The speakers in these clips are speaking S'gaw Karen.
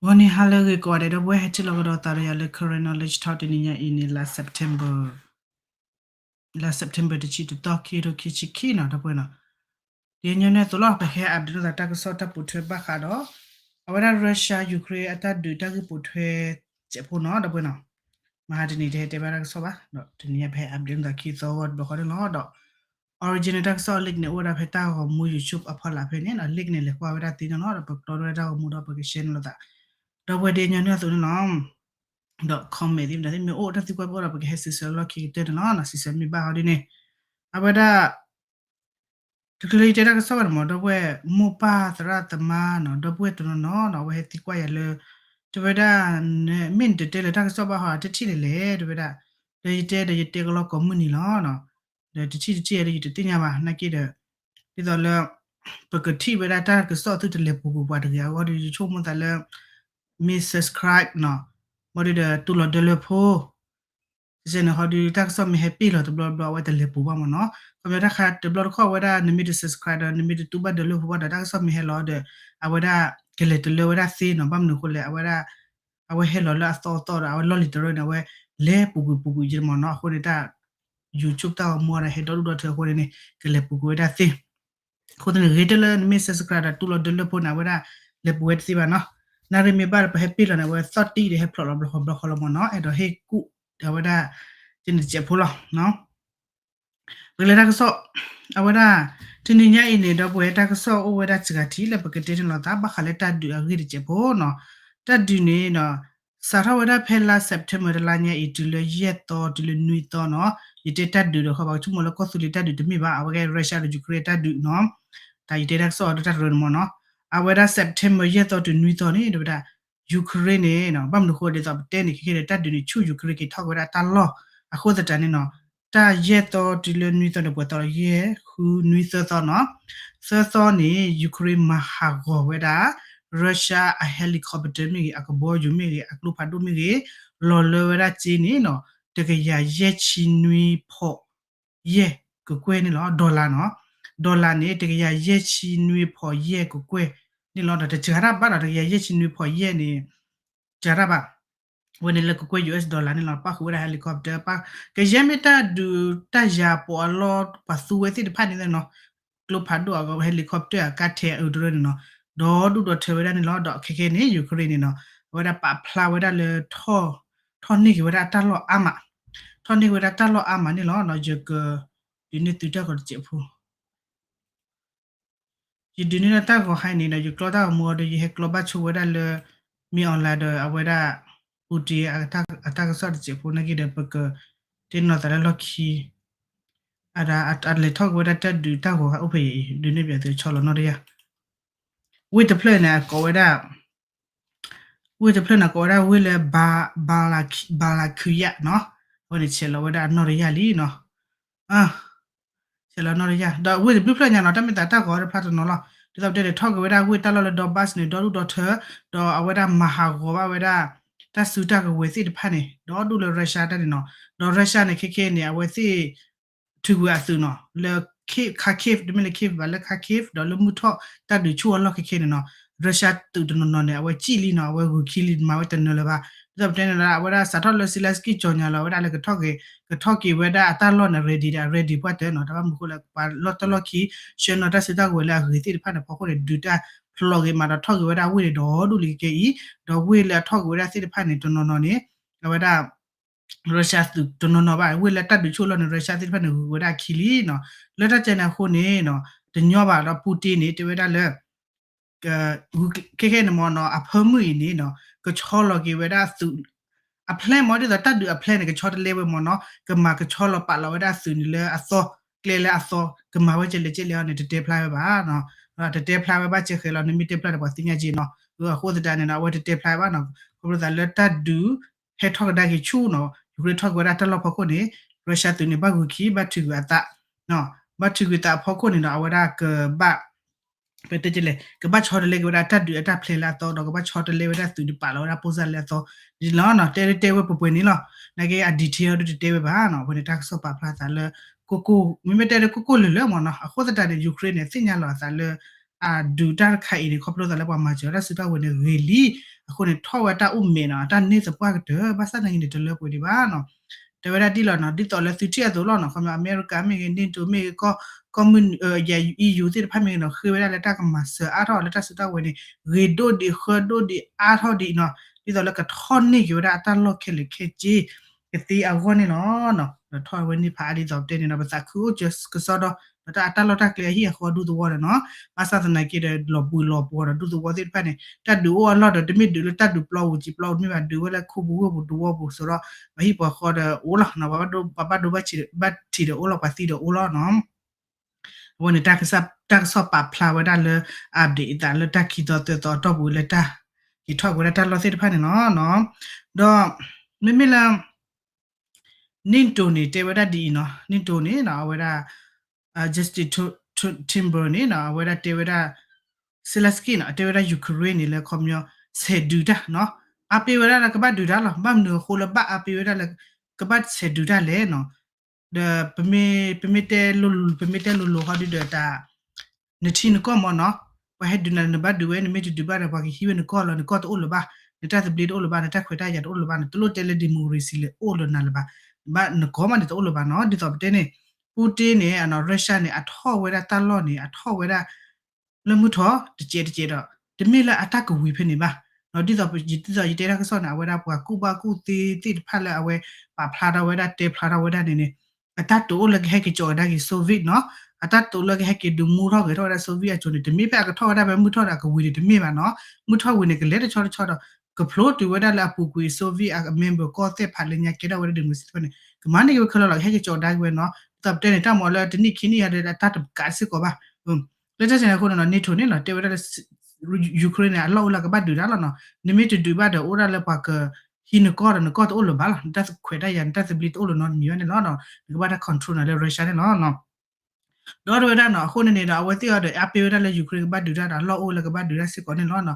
ဂီၤနံၤဟါလၢအဂ့ၤကိးဂၤဒဲး ဒီပုၢ်ဝဲၢ်ဟဲထံၣ်လိာ်ကဒီးသးဒီးယၤလၢ Karen Knowledge Talk တနံၤညါအံၤန့ၣ် လါ September လါ September တဆံတသီ ခံကထိခံဆံခံနီၤ ဒီပုၢ်ဝဲၢ်နီၤ. ဒ်ညီနုၢ်အသိးလီၤ ပဟဲ update လိာ်သးတၢ်ကစီၣ်တၢ်ပိာ်ထွဲဘၣ်ဃးဒီး အဝဲဒၣ် Russia Ukraine အတၢ်ဒုးတၢ်ဂ့ၢ်ပိာ်ထွဲစဲးဖိနီၤ ဒီပုၢ်ဝဲၢ်နီၤ. မဟါတနံၤတဟဲတဲဘၣ်တၢ်ကစီၣ်ဘၣ် ဒီးတနံၤညါပဟဲ update လိာ်သးခံသီဂီၢ်တဘျီဃီန့ၣ်လီၤ. ဒီး original တၢ်ကစီၣ် link န့ၣ် အိၣ်ဝဲဒၣ်ဖဲတၢ်ဂီၤမူ YouTube အဖီလာ်ဖဲန့ၣ် link န့ၣ် လဲၤကွၢ်ဝဲဒၣ်သ့န့ၣ်လီၤ. ဒီးပကတီဒီးတၢ်ဂီၤမူဒီးပက share န့ၣ်လိာ်သး ဒီပုၢ်ဝဲၢ်ဒ်ညီနုၢ်အသိးန့ၣ်လီၤ. ဒီး comment သ့ၣ်မတၤသ့ၣ်မ့ၢ်အိၣ်တၢ်သံကွၢ်ပအိၣ်ဒီး ပကဟဲစံးဆၢလီၢ်ခံကတၢၢ်န့ၣ်လီၤ. စံးဆၢမ့ၢ်ဘၣ်ဟီဒ်န့ၣ် အဝဲဒၣ် တချုးလၢယတဲတၢ်ကစီၣ်ဘၣ်န့ၣ်မ့ၢ် ဒီပုၢ်ဝဲၢ်မိၢ်ပၢ်သရၣ်သမါနီၤ ဒီပုၢ်ဝဲၢ်တနီၤနီၤနီၤ အဝဲဟဲသံကွၢ်ယၤလၢ တဲဝဲဒၣ် မ့ၢ်နတတဲလၢတၢ်ကစီၣ်ဘၣ်ဟီ တထံၣ်န့ၣ်လဲၣ် တဲဝဲဒၣ် ဒီးယတဲဒီးယတဲကလီကိးမုၢ်နံၤလီၤ. ဒီးတထံၣ်တထံၣ်ဒီးယတသ့ၣ်ညါဘၣ် နာ်က့ဒီး ဒ်သိးလၢ ပကထံၣ်ဝဲဒၣ်တၢ်ကစီၣ်သုတလဲၤပူၤကွံာ်ပှၤတဂ့ၤအဂီၢ်ဒီး ယဆိကမိၣ်သးလၢ မ့ၢ် subscribe နီၤ ဘၣ်ဒီးတူၢ်လီၤဒၢလၢဖိ စဲန့ၣ်ဟီဒီး တၢ်ကစီၣ်မ့ၢ်ဟဲပ့ၢ်လီၤတဘျီဘျီ အဝဲတလဲၤပူၤဘၣ်မ့ၢ်နီၤ. ခီဖျိတၢ်ခါတဘျီတခီၣ်ဝဲဒၣ် နမ့ၢ်တ subscribe ဒီး နမ့ၢ်တတူၢ်ဘၣ်ဒၢလၢဖိဘၣ်ဒီး တၢ်ကစီၣ်မ့ၢ်ဟဲလီၤဒီး အဝဲဒၣ် ကလဲၤတလၢဝဲဒၣ်သ့နီၤ. ဘၣ်မနုၤအဃိလဲၣ် အဝဲဒၣ် အဝဲဟဲလီၤလၢအသီအသီဒီး အဝဲလီၢ်လံၤတရၢန့ၣ် အဝဲလဲၤပူၤကွံာ်ပူၤကွံာ်ယမ့ၢ်နီၤ. အဃိန့ၣ်တၢ် YouTube တၢ်ဂီၤမူဒီးဟဲဒီဒူၣ်ဒီထၢအဃိန့ၣ်န့ၣ် ကလဲၤပူၤကွံာ်ဝဲဒၣ်သ့ အဃိသတးန့ၣ် ဂ့ၤတလၢနမ့ၢ် subscribe ဒီးတူၢ်လီၤဒၢလၢဖိန့ၣ် အဝဲဒၣ်လဲၤပူၤဝဲတသ့ဘၣ်နီၤ. နၣ်ရံၣ်မ့ၢ်ဘၣ်ဒီးပဟဲပ့ၢ်လီၤန့ၣ် အဝဲသီၣ်တံၢ်ဒီးဟဲဖျိးလီၤဘျီဃီဘျီဃီလီၤမ့ၢ်နီၤ. အဲၣ်ဒိးဟ့ၣ်ကူၣ် အဝဲဒၣ် ကန့ၣ်တစဲးဖိလီၤ. ပကလဲၤတၢ်ကစီၣ် အဝဲဒၣ် တနံၤညါအံၤန့ၣ် ဒီပုၢ်ဝဲၢ်တၢ်ကစီၣ်အိၣ်ဝဲဒၣ်စှၤထံလၢပကတဲန့ၣ်လိာ်သး ဘၣ်ဃးလၢတၢ်ဒုးအဂ့ၢ်တစဲးဖိနီၤ. တၢ်ဒုးန့ၣ်နီၤ စးထီၣ်ဝဲဒၣ်ဖဲလါ September တလါညါအံၤ တုၤလၢယဲၢ်သီ တုၤလၢနွံသီနီၤ. ယတဲတၢ်ဒုးဒီးဃီ ပှၤကဆိကမိၣ်လၢကီၢ်သူလ့ၤတၢ်ဒုးတမ့ၢ်ဘၣ် အဝဲကဲ Russia ဒီး Ukraine တၢ်ဒုးနီၤ. တၢ်ယတဲတၢ်ကစီၣ်အီၤဒိၣ်တၢ်တရၢန့ၣ်မ့ၢ်နီၤ. အဝဲဒၣ် September ယဲၢ်သီတုၤနွံသီန့ၣ် တဲဝဲဒၣ် Ukraine န့ၣ်နီၤ ဘၣ်မနုၤအဃိဒ်သိးပတဲန့ၣ် ခဲခဲဒီး တၢ်ဒုးန့ၣ်ဆူၣ် Ukraine က့ၤထီၣ်က့ၤဝဲဒၣ်တၢ်လီၢ် အဃိသတးန့ၣ်နီၤ တၢ်ယဲၢ်သီတုၤလၢနွံသီန့ၣ် ပှဲၤသီလီၤ ယဲၢ် ဃု နွံ သၢသီနီၤ. သၢသီန့ၣ် Ukraine မၤဟးဂီၤဝဲဒၣ် Russia အ helicopter မ့ၢ်ဂ့ၤ အကဘီယူၤမ့ၢ်ဂ့ၤ အကျိဖးဒိၣ်မ့ၢ်ဂ့ၤ လီၤလၢဝဲဒၣ်စ့န့ၣ်နီၤ တကယၤယဲၢ်ဆံနွံဖီး ယဲၢ်ကကွဲၢ်န့ၣ်လီၤ dollar နီၤ. dollar န့ၣ် တကယၤယဲၢ်ဆံနွံဖီးယဲၢ်ကကွဲၢ်န့ၣ်လီၤ. ဒီးတစှၤတၢ်ဘၣ်ဒီး တကယၤယဲၢ်ဆံနွံဖီးယဲၢ်န့ၣ် စှၤတၢ်ဘၣ် ဝဲန့ၣ်လၢကကွဲၢ် US dollar န့ၣ်လီၤ. ပၣ်ဃုာ်ဝဲဒၣ် helicopter ပၣ် ကယဲၢ်မ့ၢ်တၢ်ဒုးတၢ်ယၤပီးအလီၢ်ပှၤသူဝဲသ့ၣ်တဖၣ်န့ၣ်နီၤ ကျိဖးဒိၣ်အဂီၢ် helicopter အကါထဲအအုးတရၢန့ၣ်နီၤ ဒီဒူၣ်ဒီထၢဝဲဒၣ်န့ၣ်လီၤ. ဒီးခဲခဲန့ၣ် Ukraine န့ၣ်နီၤ အဝဲဒၣ်ပာ်ဖျါဝဲဒၣ်လၢ ထီၣ်န့ၢ်က့ၤဝဲဒၣ်အတၢ်လီၢ်အါမး ထီၣ်န့ၢ်က့ၤဝဲဒၣ်တၢ်လီၢ်အါမးန့ၣ်လီၤ. ယက ဒုးန့ၢ်သုတၢ်ဂီၤတစဲးဖိ ယဒုးန့ၢ်တၢ်ဂီၤဟါန့ၣ်ဒီး ယကျီတၢ်ဂီၤမူအီၤဒီး ယဟဲကျီဘၣ်ဆိဝဲဒၣ်လၢ မ့ၢ် online ဒီးအဝဲဒၣ် Putin အတၢ်ကစီၣ်တစဲးဖိနာ်က့ဒီး ပကတဲနီၤသးလၢလီၢ်ခံ အလဲၤထီၣ်က့ၤဝဲဒၣ်တၢ်ဒုးတၢ်ဂီၤဟါအိၣ်ဖဲအံၤ ဒုးန့ၢ်ဘၣ်သုဆီလီၤနီၣ်တယၢ် ဝ့ၢ်တဖျၢၣ်န့ၣ် အကိးဝဲဒၣ် ဝ့ၢ်တဖျၢၣ်န့ၣ် ကိးဝဲဒၣ်ဝ့ၢ်လၢ Bala- Balaklia နီၤ အဝဲန့ၣ်ဆဲးလီၤဝဲဒၣ်အနီၣ်တယၢ်လံနီၤ ဆဲးလီၤနီၣ်တယၢ် ဒီးဝ့ၢ်တဘျုးဖျၢၣ်ညါနီၤ တၢ်မ့ၢ်သးတၢ်ဂီၤတဖျါတနီၤလီၤ. ဒ်သိးပတဲန့ၣ် ထီၣ်က့ၤဝဲဒၣ်ဝ့ၢ်တၢ်လီၢ်လၢ Donbas န့ၣ် ဒီဒူၣ်ဒီထၢ ဒီးအဝဲဒၣ် မၤဟးဂီၤဘၣ်ဝဲဒၣ် တၢ်စုတၢ်ကဝဲၤသ့ၣ်တဖၣ်န့ၣ် ဒီဒူၣ်လၢ Russia တၢ်န့ၣ်နီၤ ဒီး Russia န့ၣ် ခဲခဲန့ၣ် အဝဲသ့ၣ် ထုးကွံာ်အသုးနီၤ လၢ Kharkiv တမ့ၢ်လၢ Kyiv ဘၣ် လၢ Kharkiv ဒီးလၢမုၢ်ထီၣ်တၢ်ဒုးဆူၣ်အလီၢ်ခဲခဲန့ၣ်နီၤ Russia သုးတနီၤနီၤန့ၣ် အဝဲစံၣ်လံနီၤ အဝဲဂုာ်ခံလံ မၤဝဲတနၢၤလၢၤဘၣ်. ဒ်သိးပတဲန့ၣ်လၢ အဝဲဒၣ်စးထီၣ်လၢ Zelenskyy ကၠီၤညါလီၤဝဲဒၣ်လၢကထီၣ်က့ၤ ကထီၣ်က့ၤဝဲဒၣ်အတၢ်လီၢ်န့ၣ် ready ဒီး ready ပှၢ်တၢၢ်နီၤ တၢ်ဘၣ်မနုၤအဃိလၢ ပှၤလီၢ်တၢ်လီၢ်ခံ ဆှၢနီၤတၢ်စုတၢ်ကဝဲၤလၢအဂ့ၤသ့ၣ်တဖၣ်န့ၣ် ဖီခိၣ်န့ၣ် ဒုးတၢ်ဖျိးက့ၤမးဒီးထီၣ်က့ၤဝဲဒၣ်ဝ့ၢ်န့ၣ် ဒီဒူၣ်လံကကဲအံၤ ဒီးဝ့ၢ်လၢအထီၣ်က့ၤဝဲဒၣ်သ့ၣ်တဖၣ်န့ၣ် တနီၤနီၤန့ၣ် အဝဲဒၣ် Russia သုးတနီၤနီၤဘၣ် ဝ့ၢ်လၢတၢ်ဒုးဆူၣ်အလီၢ်န့ၣ် Russia သ့ၣ်တဖၣ်န့ၣ် ဂုာ်ဝဲဒၣ်အခံလံနီၤ လၢတၢ်ကဲန့ၣ်အဃိန့ၣ်နီၤ တညီဘၣ်ဒီး Putin န့ၣ် တဲဝဲဒၣ်လၢ ခဲခဲန့ၣ်မ့ၢ်နီၤ အဖၢမုၢ်အံၤန့ၣ်နီၤ ကဆီလီၤက့ၤဝဲဒၣ်သုး အ plan မ့ၢ်ဒ်သိးတၢ်ဒုးအ plan န့ၣ် ကဆီတလဲဝဲမ့ၢ်နီၤ ကမၤကဆီလီၤပာ်လီၤဝဲဒၣ်သုးန့ၣ်လၢအသီ ကျဲလၢအသီ ကမၤဝဲကဲလဲၣ်ကဲလဲၣ်အီၤန့ၣ် တတဲဖျါဝဲဘၣ်နီၤ တတဲဖျါဝဲဘၣ်ကဲဃဲလီၤ နမ့ၢ်တဲဖျါဒီးပှၤသ့ၣ်ညါက့နီၤ အဃိသတးန့ၣ်နီၤ အဝဲတတဲဖျါဝဲဘၣ်နီၤ ခီဖျိသးလၢတၢ်ဒုး ဟဲထီၣ်ကဒါက့ၤဆူၣ်နီၤ Ukraine ထီၣ်က့ၤဝဲဒၣ်တၢ်လီၢ်ဖီခိၣ်န့ၣ် Russia သုးန့ၣ် ဘၣ်ဂုာ်ခံ ဘၣ်ထုးကွံာ်အသး ဘၣ်ထုးကွံာ်သးအဖီခိၣ်န့ၣ်ဒီး အဝဲဒၣ်ကဘၣ် ပတဲကလဲၣ် ကဘၣ်ဆီတလဲက့ၤဝဲဒၣ်တၢ်ဒုးအတၢ် plan လၢအသီ ဒီးကဘၣ်ဆီတလဲဝဲဒၣ်သုးန့ၣ်ပာ်လီၤဝဲဒၣ် ပိၢ်စၢ် လၢအသီ ဒ်န့ၣ်လီၤ တဲတဲဝဲပှဲၤပှဲၤန့ၣ်လီၤ နာ်က့အ detail ဒ်တတဲဝဲဘၣ်နီၤ အဝဲန့ၣ်တၢ်ကစီၣ်ပာ်ဖျါသးလၢ ကိၢ်ကိၢ် မ့မ့ၢ်တဲလၢကိၢ်ကိၢ်လၢာ်လၢာ်မ့ၢ်နီၤ အဃိသတးန့ၣ် Ukraine န့ၣ် သ့ၣ်ညါလီၤအသးလၢ အဒုးတၢ်တခါအံၤန့ၣ် ခီဖျိသးလၢပှၤမၤစၢၤတၢ်စုတၢ်ဝဲၤန့ၣ်ဂ့ၤလံ, အဃိန့ၣ် ထီၣ်ဝဲတၢ်အိၣ်မဲာ်နီၤ တၢ်န့ၢ်သပှၢ်ကတၢၢ် ဘၣ်ဆၣ်သနာ်က့န့ၣ် တလၢပှဲၤဒံးဘၣ်နီၤ. တဲဝဲဒၣ်ဒ်လီၤနီၤ ဒ်သိးလၢသုထံၣ်အသိးလီၤနီၤ, ခီဖျိအမဲရကၤမ့ၢ်ဂ့ၤ NATO မ့ၢ်ဂ့ၤ ကီၢ်မုၢ် ယ EU သ့ၣ်တဖၣ်မ့ၢ်ဂ့ၤနီၤ ဃ့ဝဲဒၣ်လၢတၢ်ကမၤစၢၤအါထီၣ်လၢတၢ်စုတၢ်ဝဲၤန့ၣ် ဂ့ၤဒိၣ်ဒံး ဃၢဒိၣ်ဒံး အါထီၣ်ဒံးနီၤ, ဒ်သိးလၢကထီၣ်န့ၢ်က့ၤဝဲဒၣ်အတၢ်လီၢ်ခဲလၢာ်ခဲဆ့ ကသ့အဂီၢ်န့ၣ်လီၤ. ဒီးထီၣ်ဝဲန့ၣ်ဖးအါဒ်သိးပတဲန့ၣ်ဒီး ပသးခုအိၣ်စၢၤကစီဒီ ဒီးတၢ်အတၢ်လီၢ်တၢ်ကျဲအဟံၣ်အဃီဒူသဝီဒီးနီၤ, ဘၣ်ဆၣ်သနာ်က့ဒီး လီၤဘှံးလီၤပှီၤဒီးဒူသဝီသ့ၣ်တဖၣ်န့ၣ် တၢ်ဒုးအိၣ်အလီၢ်ဒီး တမ့ၢ်ဒုးလၢတၢ်ဒုးပျီပူၤစံာ်ပျီပူၤတမ့ၢ်ဘၣ် ဒုးဝဲလၢခိပူၤဝ့ၢ်ပူၤသဝီပူၤ ဆိုတော့ ပှၤဟံၣ်ပှၤဃီဒီးအိၣ်လီၤနီၤ, ပှၤဘၣ်ဒိဘၣ်ထံးဒီးအိၣ်လီၤ ပှၤသံဒီးအိၣ်လီၤနီၤ. အဝဲန့ၣ် တၢ်ကစီၣ်ပာ်ဖျါဝဲဒၣ်လၢ update အသးလၢတၢ်ခံသီသၢသီအတီၢ်ပူၤလၢတၢ် ဟ့ၣ်ထီၣ်က့ၤဝဲဒၣ်တၢ်လီၢ်သ့ၣ်တဖၣ်န့ၣ်လီၤ. ဒီး မ့မ့ၢ်လၢ NATO န့ၣ် တဲဝဲဒၣ်ဒ်အံၤနီၤ, NATO န့ၣ် အဝဲဒၣ် Justin Timberlake န့ၣ်နီၤ အဝဲဒၣ်တဲဝဲဒၣ် Zelenskyy နီၤ တဲဝဲဒၣ် Ukraine န့ၣ်လၢခီပညီ ဆဲးဒုးတၢ်နီၤ, အါပ့ၤဝဲဒၣ်လၢကဘၣ်ဒုးတၢ်လီၤ, ဘၣ်မနုၤအဃိလၢဘၣ်အါပ့ၤဝဲဒၣ်လၢ ကဘၣ်ဆဲးဒုးတၢ်လဲၣ်နီၤ. ဒီး ပမ့ၢ်တဲလိၤလိၤ ပမ့ၢ်တဲလိၤလိၤဃီဒုဒီးတၢ် နထံနကီၢ်မ့ၢ်နီၤ, ပှၤဟဲဒုးနၤ နဘၣ်ဒုးဝဲ နမ့ၢ်တဒုးဘၣ်ဒီး ပှၤကဟံးဝဲနကီၢ်လီၤ, နကီၢ်တအိၣ်လၢၤဘၣ်, နတၢ်သဘျ့တအိၣ်လၢၤဘၣ်, နတၢ်ခွဲးတၢ်ယာ်တအိၣ်လၢၤဘၣ်, နတလိၣ်တဲလၢ democracy လဲၤအိၣ်လၢနၤလၢၤဘၣ်, နကီၢ်မးန့ၣ်တအိၣ်လၢၤဘၣ်နီၤ. ဒ်သိးပတဲန့ၣ် Putin န့ၣ် Russia န့ၣ် အထီၣ်ဝဲဒၣ်တၢ်လီၢ်န့ၣ် အထီၣ်ဝဲဒၣ် လၢမုၢ်ထီၣ်တစဲးတစဲးဒီး တမ့ၢ်လၢအတၢ်ကဝံၤဖဲန့ၣ်ဘၣ်. ဒ်သိး ဒ်သိးယတဲတၢ်ကစီၣ်န့ၣ် အဝဲဒၣ်ပှၤကူၣ်ဘၣ်ကူၣ်သ့သ့ၣ်တဖၣ်လၢအဝဲပာ်ဖျါထီၣ်ဝဲဒၣ် တဲဖျါထီၣ်ဝဲဒၣ်န့ၣ်န့ၣ် အတၢ်တိာ်အိၣ်လၢကဟဲက့ၤကၠီၤကဒါက့ၤ Soviet နီၤ, အတၢ်တိာ်လၢကဟဲက့ၤဒုးမူထီၣ်ဂဲၤထီၣ်ဝဲဒၣ် Soviet အစိၤန့ၣ် တမ့ၢ်ဖဲအကထီၣ်ဝဲဒၣ်ဖဲမုၢ်ထီၣ်ဒီးအကဝံၤန့ၣ်တမ့ၢ်ဘၣ်နီၤ. မုၢ်ထီၣ်ဝံၤန့ၣ် ကလဲၤတဆီတဆီဒီး ကဖျိတုၤဝဲဒၣ်လၢအပူၤကွံာ် Soviet အ member ကီၢ်သဲးဖးလၢညါကဲထီၣ်ဝဲဒၣ် democracy သ့ၣ်တဖၣ်န့ၣ် ကမၤန့ၢ်က့ၤဝဲခဲလၢာ်လီၤ, ကဟဲက့ၤကၠီၤကဒါက့ၤဝဲနီၤ. ဒ်သိးပတဲန့ၣ် တၢ်မၤလၢတနံၣ်ခံနံၣ်ယၤဒီးတၢ်တကးစ့ၢ်ကီးဘၣ် လၢတၢ်စဲန့ၣ်အဃိန့ၣ်နီၤ NATO န့ၣ်နီၤ တဲဝဲဒၣ်လၢ Ukraine န့ၣ် အလီၢ်အိၣ်လၢကဘၣ်ဒုးတၢ်လီၤနီၤ. နမ့ၢ်တဒုးဘၣ်ဒီးအိၣ်ဒၣ်လၢပှၤကဟံးနကီၢ်ဒီးနကီၢ်တအိၣ်လၢၤဘၣ်လီၤ. နတၢ်ခွဲးတၢ်ယာ် နတၢ်သဘျ့တအိၣ်လၢၤနီတမံၤဘၣ်န့ၣ်လီၤ. နကဘၣ်တၢ် control နၤလၢ Russia န့ၣ်လီၤ. ဒီးတဲဝဲဒၣ်နီၤ အဃိန့ၣ်န့ၣ်ဒီး အဝဲသ့ၣ်အီၤဒီး အါပ့ၤဝဲဒၣ်လၢ Ukraine ကဘၣ်ဒုးတၢ်ဒီး အလီၢ်အိၣ်လၢကဘၣ်ဒုးတၢ်စ့ၢ်ကီးန့ၣ်လီၤ.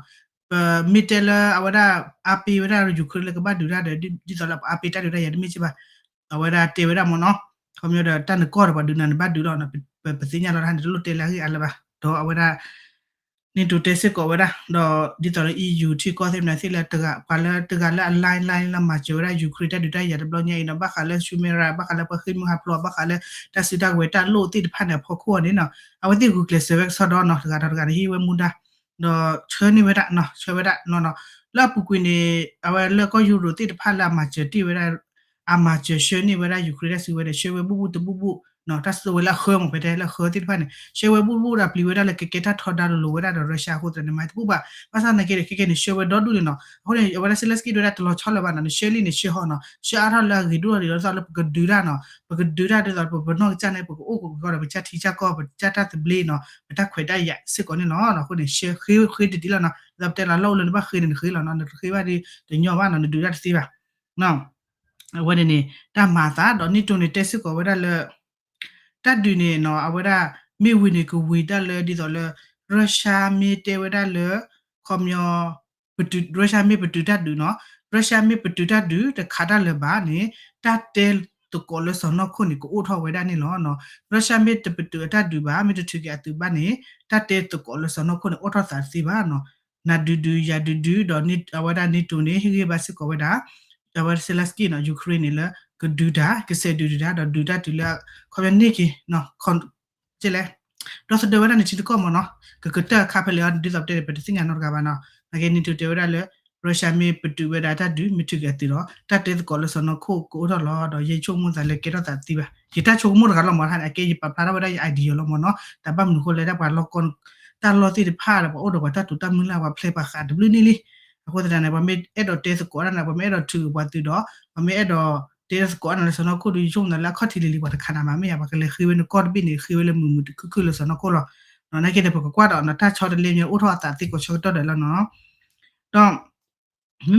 ပမ့ၢ်တဲလၢအဝဲဒၣ် အါပ့ၤဝဲဒၣ် Ukraine လၢကဘၣ်ဒုးတၢ်ဒီး ဒ်သိးလၢပအါပ့ၤတၢ်ဒုးတၢ်ယၤတမ့ၢ်စ့ၢ်ဘၣ် အဝဲဒၣ်တဲဝဲဒၣ်မ့ၢ်နီၤ ခီပညီဒီးတၢ်နကီၢ်ဒီးပှၤဒုးနၤနဘၣ်ဒုးလီၤ. ပသ့ၣ်ညါလီၤတၢ်န့ၣ် တလိၣ်တဲလၢအဂ့ၢ်အါလၢၤဘၣ်. ဒီးအဝဲဒၣ် NATO တဲစ့ၢ်ကီးဝဲဒၣ် ဒီးဒ်သိးလၢ EU ထံကီၢ်သ့ၣ်မနုၤသ့ၣ်လၢ ပှၤလၢတဂၤလၢအ line line လၢမၤစၢၤဝဲဒၣ် Ukraine တၢ်ဒုးတၢ်ယၤတဘျီညါအံၤနီၤ ဘၣ်ဃးလၢ Sumera ဘၣ်ဃးလၢပှၤဃ့ၢ်မှံဟးဖျိး ဘၣ်ဃးလၢတၢ်စုတၢ်ဝဲၤတၢ်လိၣ်သ့ၣ်တဖၣ်န့ၣ် အဖီခိၣ်အီၤန့ၣ်နီၤ အဝဲသ့ၣ်ဂုာ်ကျဲးစၢးဝဲကစီဒီနီၤ တဂၤဒီးတဂၤန့ၣ် ဟ့ၣ်ဝဲမူဒါ ဒီးဆှၢန့ၢ်ဝဲဒၣ်နီၤ ဆှၢဝဲဒၣ်နီၤနီၤ လၢအပူၤကွံာ်န့ၣ် အဝဲလၢကီၢ်ယူရိးသ့ၣ်တဖၣ်လၢအမၤစၢၤတ့ၢ်ဝဲဒၣ် အမၤစၢၤဆှၢန့ၢ်ဝဲဒၣ် Ukraine တၢ်စုဝဲၤဒီး ဆှၢဝဲဘူၣ်ဘူၣ်တဘူၣ်ဘူၣ်နီၤ တၢ်စုဝဲၤလၢအဃၢမ့ၢ် ပတဲလၢအဃၢသ့ၣ်တဖၣ်န့ၣ် ဆှၢဝဲဘူၣ်ဘူၣ်ဒီးပျံၤဝဲဒၣ်လၢကကဲတၢ်ထီဒါလိၤလိၤဝဲဒၣ်ဒီး Russia အဃိသတးန့ၣ် မၤတဘူၣ်ဘၣ် ဘၣ်ဆၣ်သနာ်က့ဒီး ခဲကဲန့ၣ် ဆှၢဝဲဒီဒူၣ်န့ၣ်နီၤ အဃိန့ၣ် အဝဲဒၣ် Zelenskyy ဒၣ်တလီၤဆီလၢၤဘၣ်နီၤ နဆှၢလံန့ၣ် ဆှၢဟီနီၤ ဆှၢအါထီၣ်လၢအဂ့ၤဒိၣ်ထီၣ်ဒ်သိးလၢပကဒုးတၢ်နီၤ ပကဒုးတၢ်ဒ်သိးပပနီၢ်ကစၢ်န့ၣ် ပကအိၣ်ကကီဒီး ပကစၢ်ထံကစၢ်ကီၢ် ပကစၢ်တၢ်သဘျ့နီၤ ပတၢ်ခွဲးတၢ်ယာ်စ့ၢ်ကီးန့ၣ်လီၤ. အဃိန့ၣ် ဆှၢဃ့ဃ့တဒ်လီၤနီၤ ဒ်သိးပတဲလီၤ လီၢ်အိၣ်လၢနဘၣ်ဃ့န့ၣ် နဃ့လီၤနီၤ နတဃ့ဘၣ်ဒီးတညီဘၣ်နီၤ နဒုးတၢ်တသ့ဘၣ် အဝဲန့ၣ်န့ၣ် တၢ်မၤအသး ဒီး NATO န့ၣ် တဲစ့ၢ်ကီးဝဲဒၣ်လၢ တၢ်ဒုးန့ၣ်နီၤ အဝဲဒၣ် မ့ၢ်ဝံၤန့ၣ် ကဝံၤတၢ်လၢဒ်သိးလၢ Russia မ့ၢ်တဲဝဲဒၣ်လၢ ခီပညီ Russia မ့ၢ်ပတုာ်တၢ်ဒုးနီၤ Russia မ့ၢ်ပတုာ်တၢ်ဒုး တခးတၢ်လၢၤဘၣ်န့ၣ် တၢ်တဲသကိးလၢစီၢ်နီၤခိၣ်န့ၣ် ကအိၣ်ထီၣ်ဝဲဒၣ်န့ၣ်လီၤ. Russia မ့ၢ်တပတုာ်အတၢ်ဒုးဘၣ် မ့ၢ်တထုးက့ၤအသုးဘၣ်န့ၣ် တၢ်တဲသကိးလၢစီၢ်နီၤခိၣ်န့ၣ် အိၣ်ထီၣ်သးတသ့ဘၣ်နီၤ နၤဒုးဒုး ယၤဒုးဒုး ဒီးအဝဲဒၣ် NATO န့ၣ် ဟ့ၣ်ဂံၢ်ဘါစ့ၢ်ကီးဝဲဒၣ် အဝဲ Zelenskyy နီၤ Ukraine န့ၣ်လၢ ကဒုးတၢ် ကဆဲးဒုးဒုးတၢ် ဒီးဒုးတၢ်တုၤလၢ ခီပညီန့ၢ်က့ၤ လဲ ဒီသဒၢဝဲဒၣ်နထံတကီၢ်မ့ၢ်နီၤ ကကတၢၢ်အခါဖဲလဲၣ်အီၤ ဒ်သိးပတဲန့ၣ် ပတသ့ၣ်ညါနီတဂၤဘၣ်နီၤ နာ်က့ NATO တဲဝဲဒၣ်လၢ Russia မ့ၢ်ပတုာ်ဝဲဒၣ်တၢ်ဒုး မ့ၢ်ထုးက့ၤအသုးဒီး တၢ်တဲသကိးလၢစီၢ်နီၤခိၣ်ကအိၣ်ထီၣ်လီၤ ဒီးယဲယဆိကမိၣ်သးလၢကဲထီၣ်သးတသ့ဘၣ် ယတၢ်ဆိကမိၣ်တဂၤလီၤမ့ၢ် တခါန့ၣ် အကဲယပာ်ဖျါထီၣ်ဝဲဒၣ်ယ idea လီၤမ့ၢ်နီၤ တၢ်ဘၣ်မနုၤဃိလဲၣ် တၢ်ပှၤလီၢ်ကီၢ် တၢ်လီၢ်သ့ၣ်တဖၣ်ဒီးပှၤအိၣ်ဒီးပှၤတၢ်တိာ်တၢ်မုၢ်လၢ် ပှၤဖျဲးပှၤဃးတဘျုးန့ၣ်လံ အဃိသတးန့ၣ် ပှၤမ့ၢ်အဲၣ်ဒိးတဲသကိးတၢ်န့ၣ် ပှၤမ့ၢ်အဲၣ်ဒိးထုးပှၤသုးဒီး ပှၤမ့ၢ်အဲၣ်ဒိးတဲသကိးတၢ်န့ၣ်လၢစီၢ်နီၤခိၣ်ဒီး ယဆိကမိၣ်သးလၢအခီၣ်ထံးလံၤလံၤ ပှၤတခးနၤမးမ့ၢ်ဧါ ပှၤကလဲၤဃ့ဝဲနကီၢ်တဘ့ၣ်န့ၣ် ဃ့ဝဲလၢမုာ်မုာ်တခုၣ်ခုၣ်လၢစီၢ်နီၤခိၣ်လီၤ နာ်က့ဒီးပကကွၢ်ဒီးနီၤ တၢ်ဆီတလဲမ့ၢ်အိၣ်ထီၣ်အသးသ့ကိးဆၢကတီၢ်ဒီးလီၤနီၤ ဒီး မ့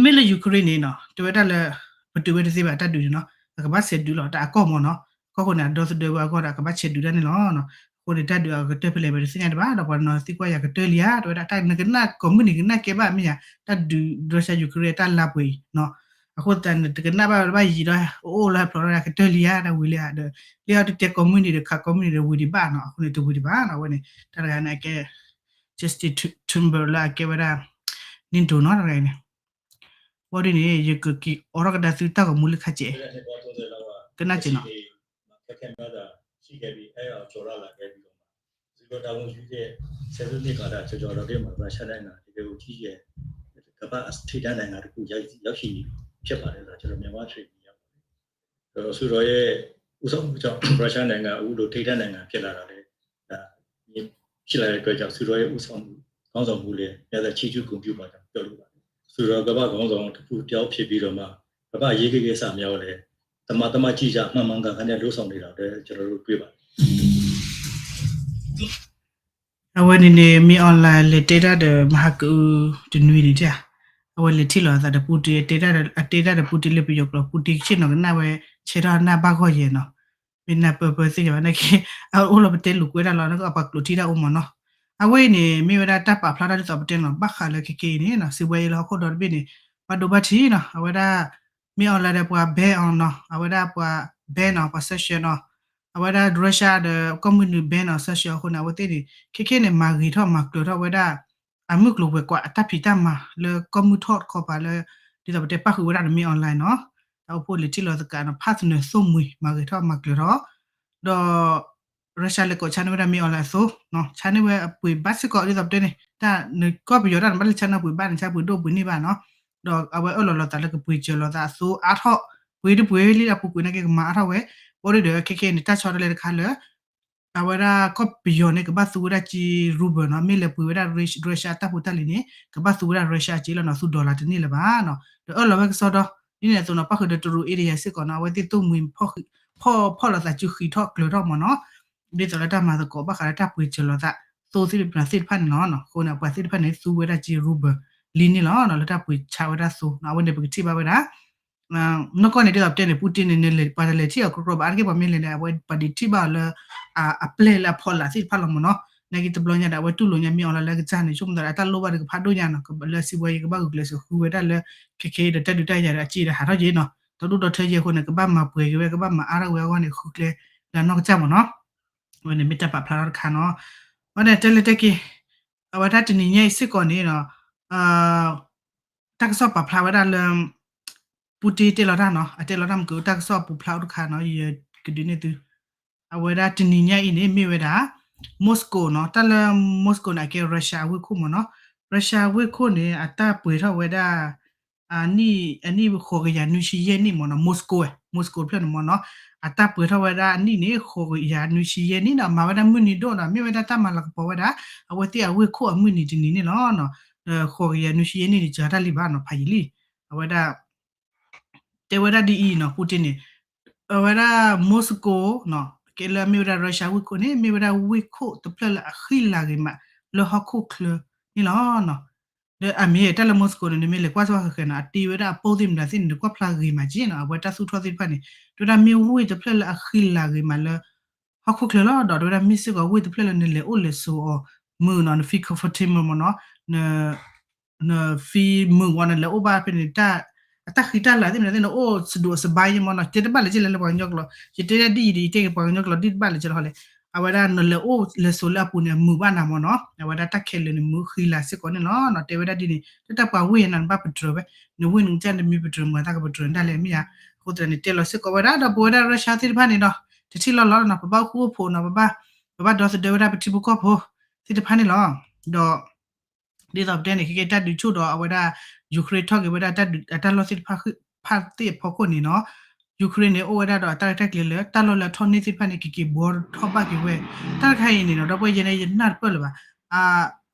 မ့ၢ်လၢ Ukraine န့ၣ်နီၤ တဲဝဲဒၣ်လၢ ပတုာ်ဝဲတသ့ဘၣ်တၢ်ဒုးန့ၣ်နီၤ အကဘၣ်ဆဲးဒုးလီၤ တၢ်အကီၢ်မ့ၢ်နီၤ အကီၢ်ဃိန့ၣ် အဒီသဒၢဝဲအဂီၢ်ဒီး အကဘၣ်ဆဲးဒုးတၢ်န့ၣ်လီၤ. အဃိန့ၣ် တၢ်ဒုးအကတၢၢ်ဖဲလဲၣ် ပတသ့ၣ်ညါတဘၣ် ဒီးပှၤနီၤသံကွၢ်ယၤကတၢၢ်လံဧါ တဲဝဲဒၣ် တၢ်နကနၣ်ကိးမုၢ်နံၤကနၣ်ကဲဘၣ်မ့ၢ်ဧါ တၢ်ဒုး Russia Ukraine တၢ်လါပှဲၤအံၤနီၤ အဃိသတးန့ၣ် တကနၣ်ဘၣ်ဝဲဘၣ်ယံာ်ဒီး အိၣ်လၢဖျိးဒီးကတၢၢ်လံဧါ တၢ်ဝံၤလံဧါဒီး လၢအီၤတတဲကိးမုၢ်နံၤဒီး ခးကိးမုၢ်နံၤဒီး ဝံၤဒံးဘၣ်နီၤ အဃိန့ၣ် တဝံၤဒံးဘၣ်နီၤ အဝဲန့ၣ် တၢ်တဂၤန့ၣ် အကဲ Justin Timberlake လၢအကဲဝဲဒၣ် နံၣ်ဒိၣ်နီၤတဂၤအံၤန့ၣ်, ဘၣ်ဒ်န့ၣ် ယကက့ၤအိးထီၣ်ကဒါသုတၢ်ဂီၤမူလၢခါကဲး, ကနၣ်ကဲးနီၤ. ကဘၣ်ထိထီ�1 ကဘၣ်အစထီဒါ ဆၢကတီၢ်ဒီးမၤရၤဆါဒၣ်နၤတကဲအိၣ်ထံယဲၢ် ကဘၣ်အထိထီဒါနၤတကူး ရောက်ရှိနေပြီ ဖြစ်ပါတယ်လို့ ကျွန်တော် မြန်မာတရင်း မြင်ရတယ်။ ဆိုတော့ ရရှါနိုင်ငံဦးတို့ ထိန်းထားနိုင်ငံ ဖြစ်လာတာလည်း ဒါ ရှင်းလင်းတဲ့အတွက်ကြောင့် ဆိုတော့ ဦးဆောင်မှု ခေါင်းဆောင်မှုလည်း များစွာချီးကျူးဂုဏ်ပြုပါကြောင်း ပြောလိုပါတယ်။ ဆိုတော့ ကမ္ဘာ့ခေါင်းဆောင်တစ်ခုတစ်ယောက်ဖြစ်ပြီးတော့မှ ကမ္ဘာ့အရေးကိစ္စများကိုလည်း သမာသမတ်ကျကျ မှန်မှန်ကန်ကန်နဲ့ လုပ်ဆောင်နေတာလည်း ကျွန်တော်တို့ တွေ့ပါတယ်။ အဝဲန့ၣ်န့ၣ် မ့ၢ် online လဲၤတဲတၢ်ဒီး မဟါကအု တနွံန့ၣ်ဧါ, အဝဲလဲၤထံၣ်လိာ်အသးဒီး Putin အတဲတၢ်ဒီး Putin လၢပယီၤကျိာ် Putin ဆ့ၣ်နီၤကနၣ်ဝဲ ဆဲးထီၣ်နၢ်ဘၣ်ဂီၢ်ယဲၢ်နီၤ, မ့ၢ်နၢ်ပၢၢ်ပၢၢ်သ့ၣ်ညါဘၣ်နာ်က့, အအိၣ်လီၤပတဲလိာ်ကွဲတၢ်လီၤ နကပှၤကျိာ်ထံတၢ်အိၣ်မးနီၤ. အဝဲအံၤန့ၣ် မ့ၢ်ဝဲဒၣ်တၢ်ပာ်ဖျါတၢ်ဒ်သိးပတဲနီၤ ဘၣ်ဃးလၢခဲကနံၣ်အံၤန့ၣ်နီၤ စံးဝဲအံၤလၢဟီၣ်ခိၣ်ဒီတဘ့ၣ်န့ၣ် ဘၣ်ဒိဘၣ်ထံးနီၤ အဝဲဒၣ် မ့ၢ် online ဒီးပှၤ ban အီၤနီၤ အဝဲဒၣ်ပှၤ ban နီၤ ပှၤ sanction နီၤ, အဝဲဒၣ် Russia ဒီးကီၢ်မုၢ်နုာ် ban နီၤ sanction အဃိန့ၣ် အဝဲသ့ၣ်န့ၣ် ခဲခဲန့ၣ် မၤဂ့ၤထီၣ်မၤကျၢၤထီၣ်ဝဲဒၣ် အမုၢ်ကျိၤဝဲၤကွာ်အတၢ်ဖံးတၢ်မၤလၢကီၢ်မုၢ်ထီၣ်တခီပၤလၢ ဒ်သိးပတဲပၣ်ဃုာ်ဝဲဒၣ်ဒီးမ့ၢ် online နီၤ, တၢ်အိၣ်ဖှိၣ်လဲၤထံၣ်လိာ်သကိးနီၤ ဖၣ်သနၢၤသိၣ်မှံၤ မၤဂ့ၤထီၣ်မၤကျၢၤထီၣ် ဒီး Russia လဲၤကိးဆါန့ၢ်ဝဲဒၣ်မ့ၢ် online အသိး, ဆါန့ၢ်ဝဲအပှ့ၤဘၣ်စ့ၢ်ကီး ဒ်သိးပတဲန့ၣ် တၢ်နကီၢ်ပယီၤတၢ်နဘၣ်လဲၤဆါန့ၢ်ပှ့ၤဘၣ် နဆါပှ့ၤဒိၣ်ပှ့ၤန့ၢ်ဘၣ်နီၤ, ဒီးအဝဲအၢၣ်လီၤလိာ်သးလၢကပှ့ၤစၢၤလိာ်သးအသိးအါထီၣ်, ပှ့ၤတပှ့ၤလံအပူၤကွံာ်နာ်က့ကမၤအါထီၣ်ဝဲ, ဘၣ်ဒီးခဲခဲအံၤန့ၣ် တၢ်ဆီတလဲတခါလၢ အဝဲဒၣ်ကီၢ်ပယီၤန့ၣ် ကဘၣ်သူဝဲဒၣ်က့ ruble နီၤ, မ့ၢ်လဲၤပှ့ၤဝဲဒၣ် Russia တၢ်ဖိတၢ်လံၤန့ၣ် ကဘၣ်သူဝဲဒၣ် Russia က့လီၤနီၤ, သူ dollar တန့ၢ်လၢၤဘၣ်နီၤ, ဒီးအၢၣ်လီၤဝဲကစီဒီ, ဒ်န့ၣ်အသိးနီၤ ပၣ်ဃုာ်ဒီးတရူး area စ့ၢ်ကီးနီၤ အဝဲသ့ၣ်သိၣ်မှံၤ ဖီၣ်လိာ်သးစုဃံးထီၣ်ကျၢၤထီၣ်မးနီၤ, ဒ်သိးလၢတၢ်မၤသကိးဘၣ်ဃးလၢတၢ်ပှ့ၤစၢၤလိာ်သး သိသ့ၣ်တဖၣ်သ့ၣ်တဖၣ်န့ၣ်လီၤ. အဃိန့ၣ် ပှၤသ့ၣ်တဖၣ်န့ၣ် သူဝဲဒၣ်က့ ruble လံန့ၣ်လီၤ လၢတၢ်ပှ့ၤဆါဝဲဒၣ်သိးနီၤ, အဝဲန့ၣ်ပကထံၣ်ဘၣ်ဝဲဒၣ် နီၢ်ကီၢ်န့ၣ် ဒ်သိးပတဲန့ၣ် Putin န့ၣ် နလဲၤပှၤတလဲၤထံၣ်အီၤကြီကြီဘၣ်, အါတက့ၢ်ပှၤမ့ၢ်လဲၤန့ၣ် အဝဲပှၤဒုးထံၣ်ဘၣ်အီၤလၢ အပျဲၢ်လၢအဖီလာ်သ့ၣ်တဖၣ်လီၤမးနီၤ, နာ်က့တဘျီညါဒီး အဝဲတူၢ်လိာ်ညါမ့ၢ် online လၢအကစၢ်န့ၣ် ဆိကမိၣ်သးဒီးအတၢ်လိၣ်ဘၣ်ဒီးကဖးဒိၣ်ညါနီၤ, လၢစံးဝဲယကဘၣ်ဂုာ်ကျဲးစၢးဃုဝဲဒၣ်လၢ ခဲခဲအံၤဒီးတၢ်ဒုးတၢ်ယၤဒီးအစ့ဒီးဟးထီၣ်က့နီၤ, ဒီဒူၣ်ဒီထၢယဲၢ်အဃိန့ၣ် ကဘၣ်မၤပှဲၤက့ၤဝဲ ကဘၣ်မၤအါထီၣ်ဝဲအဂီၢ်န့ၣ် ဃုကျဲလၢအနီၢ်ကစၢ်မးနီၤ, အဝဲန့ၣ်မ့ၢ်တၢ်ပာ်ဖျါထီၣ်တခါနီၤ, အဝဲန့ၣ်တဲလၢတဲက့ၤ အဝဲဒၣ်တနံၤညါအံၤစ့ၢ်ကီးန့ၣ်နီၤ တၢ်ကစီၣ်ပာ်ဖျါဝဲဒၣ်လၢ Putin တဲလီၤတၢ်နီၤ, အတဲလီၤတၢ်မ့ၢ်က တၢ်ကစီၣ်ပာ်ဖျါအိၣ်တခါနီၤ, ယကဒုးနဲၣ်သု, အဝဲဒၣ်တနံၤညါအံၤန့ၣ် မ့ၢ်ဝဲဒၣ် Moscow နီၤ, တၢ်လၢ Moscow န့ၣ် အကဲ Russia ဝ့ၢ်ခိၣ်မးနီၤ, Russia ဝ့ၢ်ခိၣ်န့ၣ် အတၢ်ပှ့ၤထီၣ်ဝဲဒၣ် အနံၣ် အနံၣ်ဃိးကယၤနွံဆံယဲၢ်နံၣ်မးနီၤ, Moscow ဝဲ Moscow တဖျၢၣ်န့ၣ်မးနီၤ, အတၢ်ပှ့ၤထီၣ်ဝဲဒၣ်အနံၣ်န့ၣ် ဃိးကယၤနွံဆံယဲၢ်နံၣ်နီၤ, မၤဝဲဒၣ်မုၢ်နံၤဒိၣ်နီၤ, မ့ၢ်ဝဲဒၣ်တၢ်မၤလၤကပီၤဝဲဒၣ် အဝဲသ့ၣ်အဝ့ၢ်ခိၣ်အမုၢ်နံၤတနံၤန့ၣ်လီၤ. ဃိးကယၤနွံဆံယဲၢ်နံၣ်န့ၣ် စှၤတၢ်လံဘၣ်နီၤ, ဖးယံာ်လံ, အဝဲဒၣ် တဲဝဲဒၣ်ဒ်အံၤနီၤ, Putin န့ၣ် အဝဲဒၣ် Moscow နီၤ, ကဲလၢအမ့ၢ်ဝဲဒၣ် Russia ဝ့ၢ်ခိၣ်န့ၣ် မ့ၢ်ဝဲဒၣ်ဝ့ၢ်ခိၣ်တဖျၢၣ်လၢအဃံလၤဂ့ၤမးလၢဟီၣ်ခိၣ်ချၢန့ၣ်လီၤ. ဒီးအမ့ၢ်တၢ်လၢ Moscow န့ၣ် နမ့ၢ်လဲၤကွၢ်စ့ၢ်ကီးဃဲၤဃဲၤနီၤ, အတ့ဝဲဒၣ်အပိၢ်သ့ၣ်မတၤသ့ၣ်န့ၣ် နကွၢ်ဖျါဂ့ၤမးက့နီၤ, အဝဲတၢ်သူၣ်ထီၣ်သ့ၣ်တဖၣ်န့ၣ် တဲဝဲဒၣ်မ့ၢ်ဝ့ၢ်တဖျၢၣ်လၢအဃံလၤဂ့ၤမးလၢ ဟီၣ်ခိၣ်ချၢလီၤ, ဒီးတဲဝဲဒၣ်မ့ၢ်စ့ၢ်ကီးဝ့ၢ်တဖျၢၣ်လၢနလဲၤအိၣ်လဲၤဆိးအီၤမုာ်နီၤ, န feel comfortable မးနီၤ, န feel မုာ်ဝဲ နလဲၤအိၣ်ဘၣ်ဖဲန့ၣ် အတၢ်ဃံတၢ်လၤသ့ၣ်မတၤသ့ၣ် နအိၣ်စဒိးစဘါယဲၢ်မးနီၤ, တဲတဘၣ်လၢက့လဲၣ်လၢပှၤကညီကျိာ်, ယတဲဒၣ်ဒ်အံၤဒီး ယတဲက့ၤပှၤကညီကျိာ် ဒ်တဘၣ်လၢက့လီၤဟီလဲၣ်, အဝဲဒၣ်နလဲၤအိၣ်လဲၤဆိးလၢအပူၤန့ၣ် အမုာ်ဘၣ်နၤမးနီၤ, အဝဲဒၣ်တၢ်ခဲလၢာ်န့ၣ် မုာ်ဃံလၤစ့ၢ်ကီးန့ၣ်လီၤ. တဲဝဲဒၣ်ဒ်န့ၣ် တၢ်တၢ်ပှၤဝ့ၢ်ယဲၢ်နၤ နဘၣ်ပတြၢၤဝဲ, နဝ့ၢ်နကစၢ်နမ့ၢ်ပတြၢၤမတၤကပတြၢၤဒၣ်လဲာ်မ့ၢ်ဧါ, အဃိသတးန့ၣ် တဲလီၤစ့ၢ်ကီးဝဲဒၣ် ဒီးပဝဲဒၣ် Russia သ့ၣ်တဖၣ်န့ၣ်ဒီး တထံၣ်လီၤလီၤနီၤ, ပဘၣ်အိၣ်ဃူအိၣ်ဖိးနီၤ, ပဘၣ် ပဘၣ်ဒီသဒၢဝဲဒၣ်ပထံဖိကီၢ်ဖိသ့ၣ်တဖၣ်န့ၣ်လီၤ. ဒီး ဒ်သိးပတဲန့ၣ် ခဲကဲတၢ်ဒုးဆူၣ်ဒီးအဝဲဒၣ် Ukraine ထီၣ်က့ၤဝဲဒၣ်တၢ်လီၢ်သ့ၣ်တဖၣ် ဖၣ်သ့ၣ်အဖီခိၣ်န့ၣ်နီၤ, Ukraine န့ၣ် အိၣ်ဝဲဒၣ်ဒီးတၢ်ရဲၣ်တၢ်ကျဲၤလၢ တၢ်လီၢ်လၢအထီၣ်န့ၢ်သ့ၣ်တဖၣ်န့ၣ် ကက့ၤဘှီထီၣ်ဘၣ်က့ၤဝဲ, တၢ်တခါအံၤန့ၣ်နီၤ ဒီပုၢ်ဝဲၢ်ယဲန့ၣ် ယနၢ်တပၢၢ်လၢၤဘၣ်,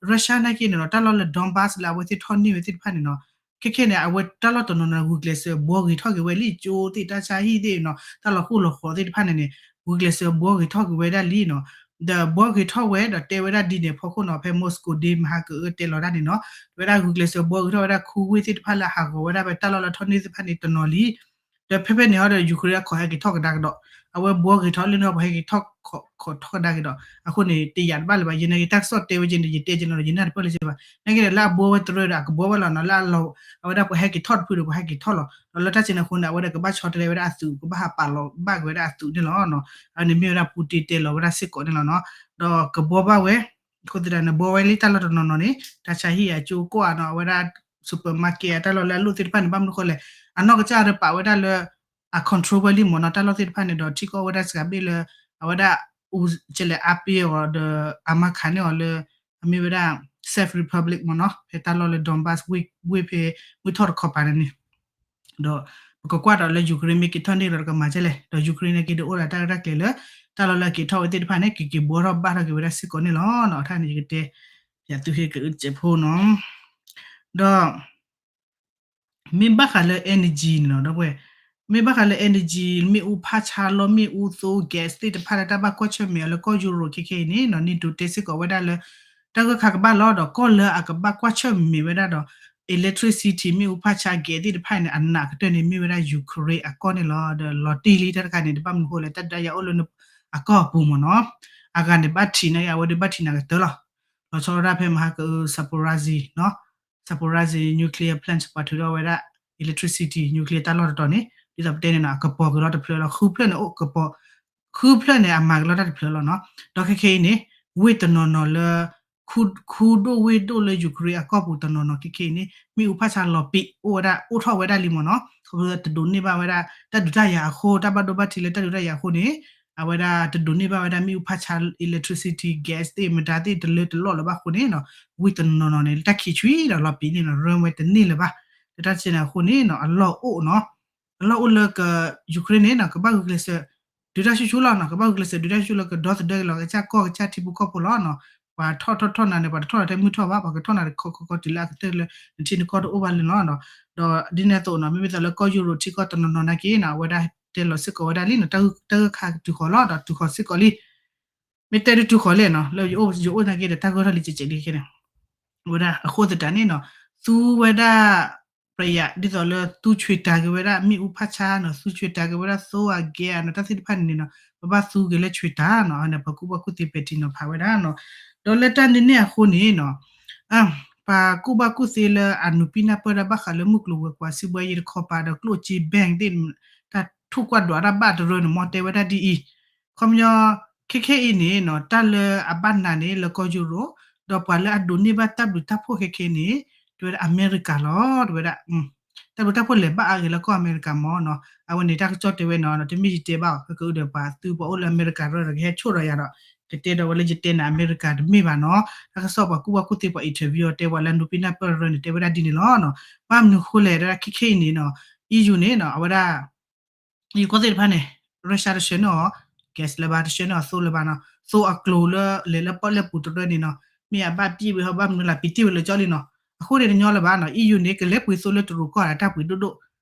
Russia နာ်က့န့ၣ်နီၤ တၢ်လီၢ်လၢ Donbas လၢအဝဲသ့ၣ်ထီၣ်န့ၢ်ဝဲသ့ၣ်တဖၣ်န့ၣ်နီၤ, ခဲခဲန့ၣ် အဝဲတၢ်လီၢ်တနီၤနီၤ ဂုာ်ကျဲးစၢးဘှီဂ့ၤထီၣ်က့ၤဝဲလံ, ကၠိသ့ၣ် တၢ်ဆါဟံၣ်သ့ၣ်နီၤ တၢ်လီၤဃိၣ်လီၤဃီၤသ့ၣ်တဖၣ်န့ၣ်န့ၣ် ဂုာ်ကျဲးစၢးဘှီဂ့ၤထီၣ်က့ၤဝဲဒၣ်လံနီၤ, ဒီးဘှီဂ့ၤထီၣ်ဝဲဒီးတဲဝဲဒၣ်ဒ်န့ၣ်အဖီခိၣ်နီၤ ဖဲ Moscow Daily မဟါကအၢတဲလီၤတၢ်န့ၣ်နီၤ, တဲဝဲဒၣ်ဂုာ်ကျဲးစၢးဘှီဂ့ၤထီၣ်ဝဲဒၣ်ခူဝ့ၢ်သ့ၣ်တဖၣ်လၢအဟးဂီၤဝဲဒၣ်ဖဲတၢ်လီၢ်လၢထီၣ်န့ၢ်သ့ၣ်တဖၣ်န့ၣ်တနီၤလံ ဒီးဖဲဖဲန့ၣ်ဟီဒီး Ukraine အခိးဟဲက့ၤထီၣ်ကဒါကဒီး, အဝဲဘှီဂ့ၤထီၣ်လၢနီၤ ပှၤဟဲက့ၤထီၣ်ခိးထီၣ်ကဒါက့ၤဒီး, အဃိန့ၣ် တယာ်တဘၣ်လၢၤဘၣ်, ယဲန့ၣ်က့တၢ်ကစီၣ်တဲဝဲက့န့ၣ် ယတဲက့နီၤ ယနၢ်တပၢၢ်လၢၤဘၣ်, နာ်က့ဒီးလၢအဘှီဝဲတရၢဒီး အကဘှီဝဲလီၤနီၤ လၢအလီၤ, အဝဲဒၣ်ပှၤဟဲက့ၤထီၣ်တဖုဒီး ပှၤဟဲက့ၤထီၣ်လီၤ, ဒီးလၢတၢ်စဲန့ၣ်အဃိန့ၣ် အဝဲဒၣ်ကဘၣ်ဆီတလဲဝဲဒၣ်အသုး ကဘၣ်ဟးပာ်လီၤဘၣ်က့ၤဝဲဒၣ်အသုးန့ၣ်လီၤ, အန့ၣ်မ့ၢ်ဝဲဒၣ် Putin တဲလီၤဝဲဒၣ်စ့ၢ်ကီးန့ၣ်လီၤနီၤ, ဒီးကဘှီဘၣ်ဝဲ အဃိသတးန့ၣ် ဘီဝဲလံတၢ်လီၢ်တနီၤနီၤန့ၣ် တၢ်ဆါဟံၣ်အကၠိကီၢ်ဧါနီၤ အဝဲဒၣ် supermarket အတၢ်လီၢ်လၢအလိၣ်သ့ၣ်တဖၣ်န့ၣ် ဘၣ်မနုၤဃိလဲၣ် အနီၢ်ကစၢ်ဒီးပာ်ဝဲဒၣ်လၢ အ control ဝဲလံမ့ၢ်နီၤ တၢ်လီၢ်သ့ၣ်တဖၣ်န့ၣ်ဒီး ထံကီၢ်ဝဲဒၣ်စှၤဘ့ၣ်လၢ အဝဲဒၣ် အူကလဲၣ်အါပ့အီၤဒီး အမၤခးန့ၢ်အီၤလၢ အမ့ၢ်ဝဲဒၣ် Czech Republic မ့ၢ်နီၤ ဖဲတၢ်လီၢ်လၢ Donbas ဝ့ၢ်ဖဲ ဝ့ၢ်ထီၣ်တခီပၤန့ၣ်န့ၣ် ဒီးပကကွၢ်ဒီးလၢ Ukraine မ့ၢ်က့ၤထီၣ်န့ၢ်ဒီးတကမၤကဲလဲၣ် ဒီး Ukraine န့ၣ်က့ၤဒုးအိၣ်ဒီးတၢ်ရဲၣ်တၢ်ကျဲၤလၢ တၢ်လီၢ်လၢအက့ၤထီၣ်ဝဲသ့ၣ်တဖၣ်န့ၣ် က့ၤက့ၤဘှီထီၣ်ဘၣ်ထီၣ်က့ၤဝဲဒၣ်စ့ၢ်ကီးန့ၣ်လီၤ. အထါန့ၣ်ယကတဲ ယသုဟ့ၣ်ကအုတစဲးဖိနီၤ ဒီး မ့ၢ်ဘၣ်ဃးလၢ energy န့ၣ်နီၤ ဒီပုၢ်ဝဲၢ် မ့ၢ်ဘၣ်ဃးလၢ energy မ့ၣ်အူဖးဆါလီၤ မ့ၣ်အူသိ gas သ့ၣ်တဖၣ်လၢတၢ်ဘၣ်ကွၢ်ဆၢၣ်မဲာ်အီၤလၢကီၢ်ယူရိၤခဲခဲအံၤန့ၣ်နီၤ NATO တဲစ့ၢ်ကီးဝဲဒၣ်လၢ တၢ်ဂၢၢ်ခါကဘၣ်လီၤဒီး ကီၢ်လၢအကဘၣ်ကွၢ်ဆၢၣ်မဲာ်ဝဲဒၣ်ဒီး electricity မ့ၣ်အူဖးဆါ gas သ့ၣ်တဖၣ်န့ၣ် အနးကတၢၢ်န့ၣ် မ့ၢ်ဝဲဒၣ် Ukraine အကီၢ်န့ၣ်လီၤ. ဒီးလီၤတံၢ်လံတၢ်တခါန့ၣ် တဘၣ်မနုၤဃိလဲၣ် တၢ်ဒုးတၢ်ယၤအိၣ်လၢအကီၢ်အပူၤမ့ၢ်နီၤ အဂၤန့ၣ်ဘၣ်ထံးန့ၣ် အဝဲဒၣ်ဘၣ်ထံးန့ၣ်ကတၢၢ်လီၤ လီၤဆီဒၣ်ဖဲမဟါကအု Zaporizhzhia နီၤ Zaporizhzhia nuclear plant ပှၤထုးထီၣ်ဝဲဒၣ် electricity nuclear တၢ်လီၢ်တတီၤန့ၣ် ဒ်သိးပတဲန့ၣ်နီၤ အကပီၤက့ၤလီၤတဖျၢၣ်လီၤ ဃုဖျၢၣ်န့ၣ်အိၣ်ကပီၤ ဃုဖျၢၣ်န့ၣ် အမၤက့ၤလီၤတၢ်တဖျၢၣ်လီၤနီၤ ဒီးခဲခဲအံၤန့ၣ် ဝ့ၢ်တနီၤနီၤလၢ ခူဒိၣ်ဝ့ၢ်ဒိၣ်လၢ Ukraine အကီၢ်ပူၤတနီၤနီၤခဲခဲအံၤန့ၣ် မ့ၣ်အူဖးဆါလီၤပံာ်အိၣ်ဝဲဒၣ် အိၣ်ထီၣ်ဝဲဒၣ်လံမ့ၢ်နီၤ ခီဖျိတဒိးန့ၢ်ဘၣ်ဝဲဒၣ် တၢ်ဒုးတၢ်ယၤအဃိ တၢ်ဘၣ်ဒိဘၣ်ထံးလၢတၢ်ဒုးတၢ်ယၤအဃိန့ၣ် အဝဲဒၣ်တဒိးန့ၢ်ဘၣ်ဝဲဒၣ်မ့ၣ်အူဖးဆါ electricity gas သ့ၣ် မတၤသ့ၣ်တလၢတလီၢ်လၢၤဘၣ်အဃိန့ၣ်နီၤ ဝ့ၢ်တနီၤနီၤန့ၣ် လၢတၢ်ခံးဆံဒီးလီၤပံာ်န့ၣ်နီၤ ရၢဝဲတန့ၢ်လၢၤဘၣ် လၢတၢ်စဲန့ၣ်အဃိန့ၣ်နီၤ အလီၢ်အိၣ်နီၤ အလီၢ်အိၣ်လၢက Ukraine န့ၣ်နီၤ ကဘၣ်ဂုာ်ကျဲးစၢး ဒုးတၢ်ဆူၣ်ဆူၣ်လီၤနီၤ ကဘၣ်ဂုာ်ကျဲးစၢးဒုးတၢ်ဆူၣ်လီၤ ကဒီသဒၢက့ၤလီၤ ကစၢ်ကီၢ်ကစၢ်ထံဖိကီၢ်ဖိလီၤနီၤ ပှၤထီၣ်ထီၣ်ထီၣ်နၤန့ၣ် ပှၤတထီၣ်နၤထဲမုၢ်ထီၣ်ဘၣ် ပှၤကထီၣ်နၤတခီခီခီတုၤလၢအကတၢၢ်လၢ နထံနကီၢ်တအိၣ်ဘၣ်လၢၤနီၤ ဒီးဒ်န့ၣ်အသိးနီၤ မ့မ့ၢ်သိးလၢကီၢ်ယူရိၤထံကီၢ်တနီၤနီၤနာ်က့နီၤ အဝဲဒၣ်တဲလီၤစ့ၢ်ကီးဝဲဒၣ်လံနီၤ တၢ်ဂၢၢ်ခါကတုၤဃီၤလီၤ ဒီးတုၤဃီၤစ့ၢ်ကီးလံ မ့ၢ်တဲဒုးတုၤဃီၤလဲၣ်နီၤ လၢယအိၣ်နာ်က့ဒီး တၢ်ဂၢၢ်ထီၣ်လံကဲးကဲးလံခဲန့ၣ် ဝဲဒၣ်အဃိသတးန့ၣ်နီၤ သူဝဲဒၣ် ပြယၤ ဒ်သိးလၢသူဆွ့ၤတၤက့ၤဝဲဒၣ် မ့ၣ်အူဖးဆါနီၤ သူဆွ့ၤတၤက့ၤဝဲဒၣ် သိအဂဲနီၤ တၢ်သ့ၣ်တဖၣ်န့ၣ်နီၤ ပဘၣ်သူက့ၤလၢဆွ့ၤတၤနီၤ န့ၣ် ပှၤကူၣ်ဘၣ်ကူၣ်သ့ပဲာ်ထံနီၤဖးဝဲဒၣ်နီၤ ဒီးလၢတၢ်န့ၣ်န့ၣ်အဃိန့ၣ်နီၤ ပှၤကူၣ်ဘၣ်ကူၣ်သ့လၢအနုာ်ပံနၢ်ပၢၢ်တၢ်ဘၣ်ဃးလၢမုၢ်ကျိၤဝဲၤကွာ် စီးပွားရေး တခီပၤဒီးကျိၣ်စ့ bank သ့ၣ် တၢ်ထိၣ်ကွၢ်ဒွးတၢ်ဘၣ်တရၢန့ၣ် မ့ၢ်တဲဝဲဒၣ်ဒ်အံၤ ခီပညီ ခဲခဲအံၤန့ၣ်နီၤ တၢ်လၢအဘၣ်နၤန့ၣ်လၢကီၢ်ယူရိၤ ဒီးပှၤလၢအဒိးန့ၢ်ဘၣ်တၢ်ဘျုးတၢ်ဖှိၣ်ခဲခဲန့ၣ် တဲဝဲဒၣ်အမဲရကၤလီၤ တဲဝဲဒၣ် တၢ်ဘျုးတၢ်ဖှိၣ်လဲၤဘၣ်အါဂ့ၤလၢကီၢ်အမဲရကၤမ့ၢ်နီၤ အဝဲန့ၣ်တၢ်ကစီၣ်တဲဝဲနီၤ တမ့ၢ်ယတဲဘၣ်အီၤ ကကဒီးပှၤသုပှၤအိၣ်လၢအမဲရကၤရၢဒီးကဟဲဆိၣ်ဒီးယၤဒီး ကတဲဒီးဝဲလၢယတဲနၤအမဲရကၤတမ့ၢ်ဘၣ်နီၤ တၢ်ကစီၣ်ပှၤကူၣ်ဘၣ်ကူၣ်သ့ပှၤ interview အီၤတဲဝဲလၢနုာ်ပံနၢ်ပၢၢ်ရၢန့ၣ် တဲဝဲဒၣ်ဒ်န့ၣ်လီၤနီၤ ဘၣ်မနုၤဃိလဲၣ် တဲဝဲဒၣ်ခဲခဲအံၤန့ၣ်နီၤ EU န့ၣ်နီၤ အဝဲဒၣ် ယူကီၢ်သ့ၣ်တဖၣ်န့ၣ် Russia တဆှၢန့ၢ်အီၤ gas လၢၤဘၣ် တဆှၢန့ၢ်အီၤသိလၢၤဘၣ်နီၤ သိအကျိၤလၢလဲၤလၢပီၣ်လဲၣ်ပူၤတရၢန့ၣ်နီၤ မ့ၢ်အဘၣ်ပံၣ်ဝဲဟီဘၣ်မနုၤလၢပံတ့ၢ်ဝဲလၢကၠီလံနီၤ အဃိန့ၣ်တညီလၢၤဘၣ်နီၤ EU န့ၣ် ကလဲၤပှ့ၤသိလၢတရူးကီၢ်ဒၣ်တၢ်ပှ့ၤဒိၣ်ဒိၣ်